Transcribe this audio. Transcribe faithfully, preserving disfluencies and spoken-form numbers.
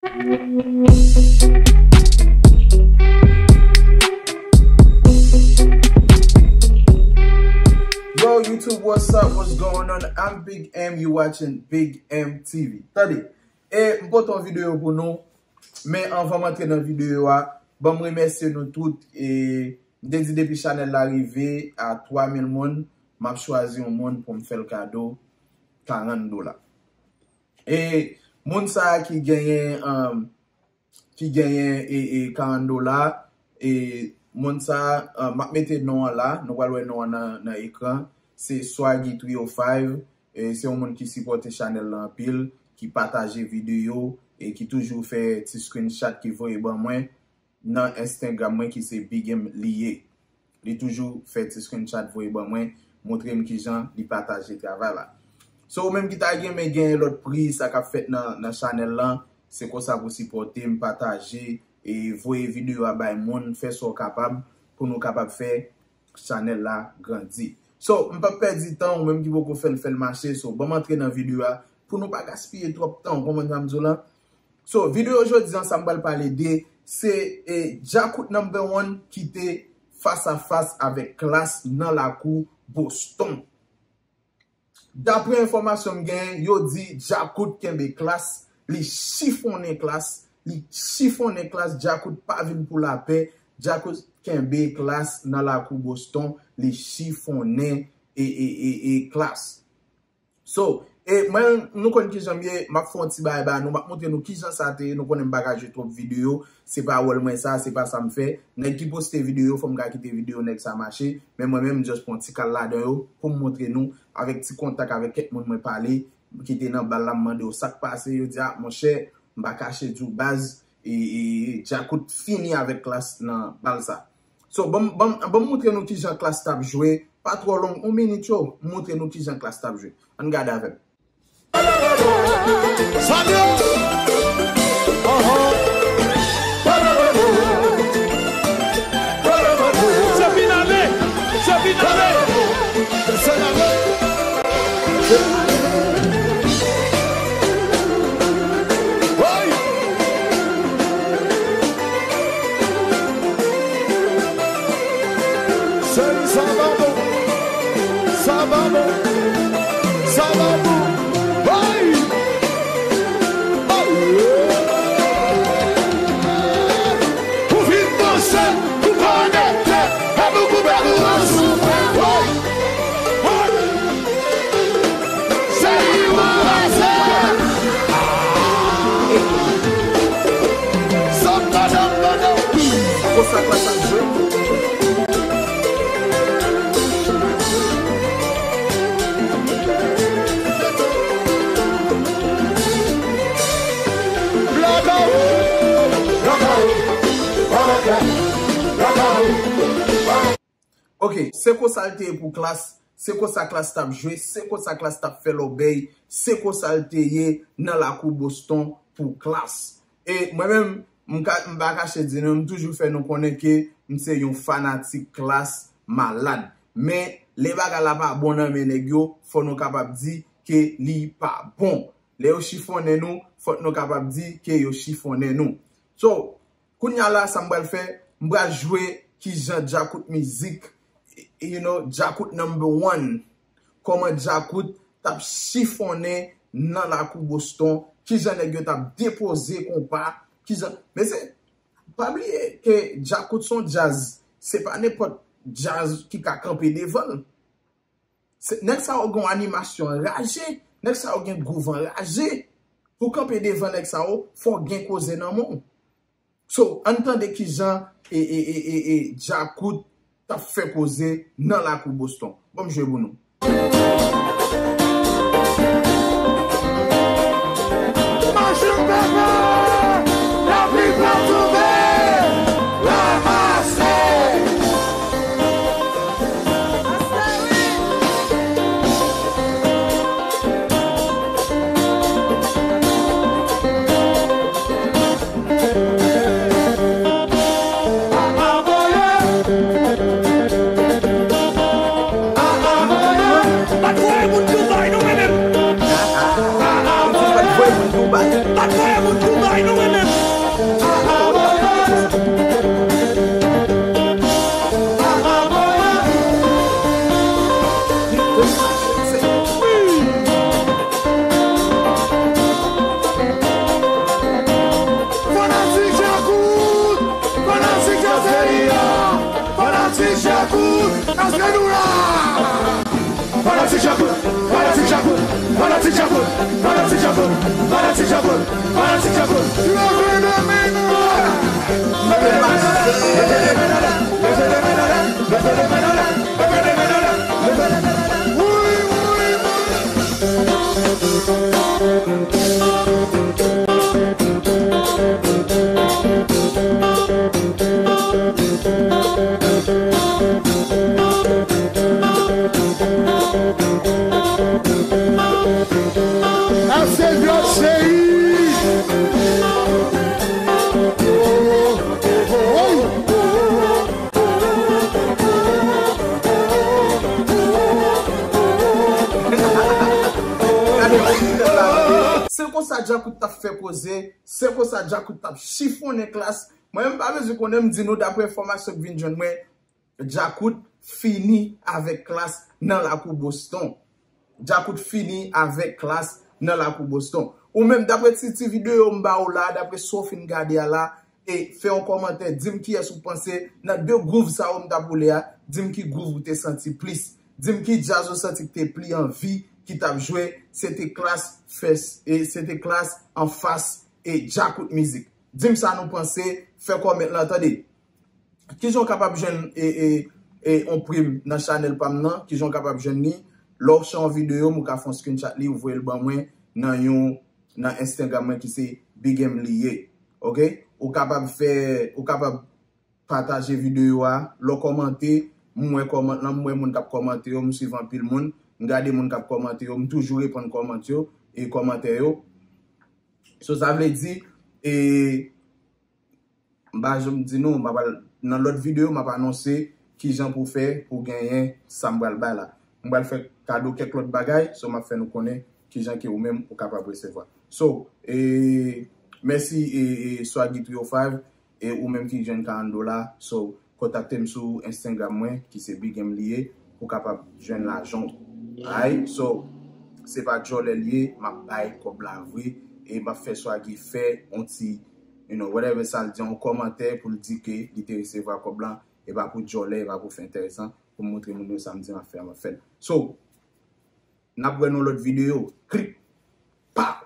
Yo, YouTube, what's up? What's going on? I'm Big M, you watching Big M T V. Tande, e m pote yon videyo pou nou, men anvan m antre nan videyo a, ban m remèsye nou tout, e m te di depi chanèl la rive a twa mil moun, m ap chwazi yon moun pou m fè l kado karant dola. E moun sa a ki genyen, um, ki genyen e, e karant dola, e moun sa a, um, m ap mete non an la, nou pral wè non an nan, nan ekran, se Swaggy three oh five, e se yon moun ki sipòte chanèl la anpil, ki pataje videyo, e ki toujou fè ti screenshot ki voye ban mwen nan Instagram mwen ki se Big M li ye. Li toujou fè ti screenshot voye ban mwen, montre m kijan li pataje travay la. So, ou menm ki ta renmen gen lòt pri sa k ap fèt nan, nan chanèl lan, se konsa pou sipòte m, pataje, e voye videyo a bay moun, fè sa w kapab pou nou kapab fè chanèl la grandi. So, m p ap pèdi tan, ou menm ki poko fè l, fè l mache. So, ban m antre nan videyo a pou nou pa gaspiye twòp tan, ou konprann sa m di w lan? So, videyo jodi an, sa m pral pale de, se, e, Djakout number one ki te fas a fas avèk Klass nan lakou Boston. Daprè enfòmasyon m gen, yo di Djakout kenbe Klass, li chifonnen Klass, li chifonnen Klass, Djakout pa vin pou lapè, Djakout kenbe Klass nan lakou Boston, li chifonnen e, e, e, e Klass. So, e mwen, nou konn kijan m ye, m ap fè yon ti bagay ba nou, m ap montre nou kijan sa te ye, nou konnen m pa ka jwe twòp videyo, se pa wòl mwen sa, se pa sa m fè. Nèg ki poste videyo, fò m ka kite videyo nèg sa mache, men mwen menm, m just pran ti kal ladan yo, pou m montre nou, avèk ti kontak avèk kèk moun mwen pale, ki te nan bal la, m mande yo sa k pase, yo di, a, monchè, m pa kache di w baz, e, e, Djakout fini avèk Klass nan bal sa. So, ban m, ban m, ban m montre nou kijan Klass t ap jwe. Pa twò long, yon minit yo, m montre nou kijan Klass t ap jwe. Ann gade avè m. Salut! Uh-huh. Se finale! Se finale! Se finale! Woy! Seri sa va bon. Sa va bon. Sa va bon. Woy! Woy! Ou vin danse, ou konekte, e nou koupe nou ansanm. Woy! Woy! Se li ou pase. Sa m tande, m tande. Konsa Klass ap jwe. Blakawout! Blakawout! Blakawout! Ok, se konsa l te ye pou Klass, se konsa Klass t ap jwe, se konsa Klass t ap fè lòbèy, se konsa l te ye nan lakou Boston pou Klass. E mwen menm, m ka, m pa kache di nou, m toujou fè nou konnen ke m se yon fanatik Klass malad. Men, lè bagay la pa bon nan men nèg yo, fò nou kapab di ke li pa bon. Lè yo chifonnen nou, fòk nou kapab di ke yo chifonnen nou. So, kounye a la, sa m pral fè, m pral jwe kijan Djakout mizik, you know, Djakout number one. Kòman Djakout t ap chifonnen nan lakou Boston, kijan nèg yo t ap depoze konpa, kijan, men se, pa bliye ke Djakout se yon djaz, se pa nenpòt djaz ki ka kanpe devan l. Se, nèg sa yo gen yon animasyon anraje, nèg sa yo gen gwouv anraje. Pou kanpe devan nèg sa yo, fò w gen koze nan men w. So, ann tande kijan e, e, e, e, e, Djakout t ap fè koze nan lakou Boston. Ban m jwe pou nou. Machin pepe! Lapli pa tonbe! Ranmase! Fanatik Djakout, èske nou la? Fanatik Djakout, fanatik Djakout, fanatik Djakout, fanatik Djakout, fanatik Djakout, fanatik Djakout. Leve men nou! Leve men nou! Leve men nou! Leve men nou! Leve men nou! Leve men nou! Leve men nou! Wi, wi, wi! Ase vyòl cheri. Se konsa Djakout t ap fè koze, se konsa Djakout t ap chifonnen Klass. Mwen menm pa bezwen konnen, m di nou daprè enfòmasyon k vin jwenn mwen, Djakout fini avèk Klass nan lakou Boston. Djakout fini avèk Klass nan lakou Boston. Ou menm, daprè ti, ti videyo m ba ou la, daprè sa w fin gade a la, e fè yon kòmantè, di m kiyès ou panse nan de gwouv sa yo m t ap woule a, di m ki gwouv ou te santi plis. Di m ki djaz ou santi ki te pli anvi ki t ap jwe, se te Klass fès, e se te Klass anfas e Djakout Mizik. Di m sa nou panse, fè kòmant lan, tande. Kijan w kapab jwenn e, e, e, yon prim nan chanèl pa m nan? Kijan w kapab jwenn li? Lè w fè yon videyo, m ou ka fè yon screenshot li, ou voye l ban mwen nan yon, nan Instagram mwen ki se Big M li ye. Oke? Ou kapab fè, ou kapab pataje videyo a, lè w kòmante, m wè kòmant lan, m wè moun k ap kòmante yo, m swiv anpil moun, m gade moun k ap kòmante yo, m toujou reponn kòmant yo, e kòmantè yo. So, sa vle di, e, m pa janm di nou, m ap al, nan lòt videyo, m ap anonse kijan pou fè pou genyen sa m pral bay la. M pral fè kado kèk lòt bagay, so m ap fè nou konnen kijan ke ou menm ou kapab resevwa. So, e, mèsi, e, e, Swaggy three oh five, e ou menm ki jwenn karant dola, so, kontakte m sou Instagram mwen, ki se Big M li ye, pou kapab jwenn lajan w. Alright? So, se pa djòlè li ye, m ap bay kòb la vre, e m ap fè Swaggy fè yon ti, you know, whatever sa l di, yon kòmantè pou l di ke li te resevwa kòb lan, e pa pou djòlè, e pa pou fè enteresan, pou m montre moun yo sa m di m ap fè, m ap fè l. So, n ap wè nan lòt videyo. Klik. Pow!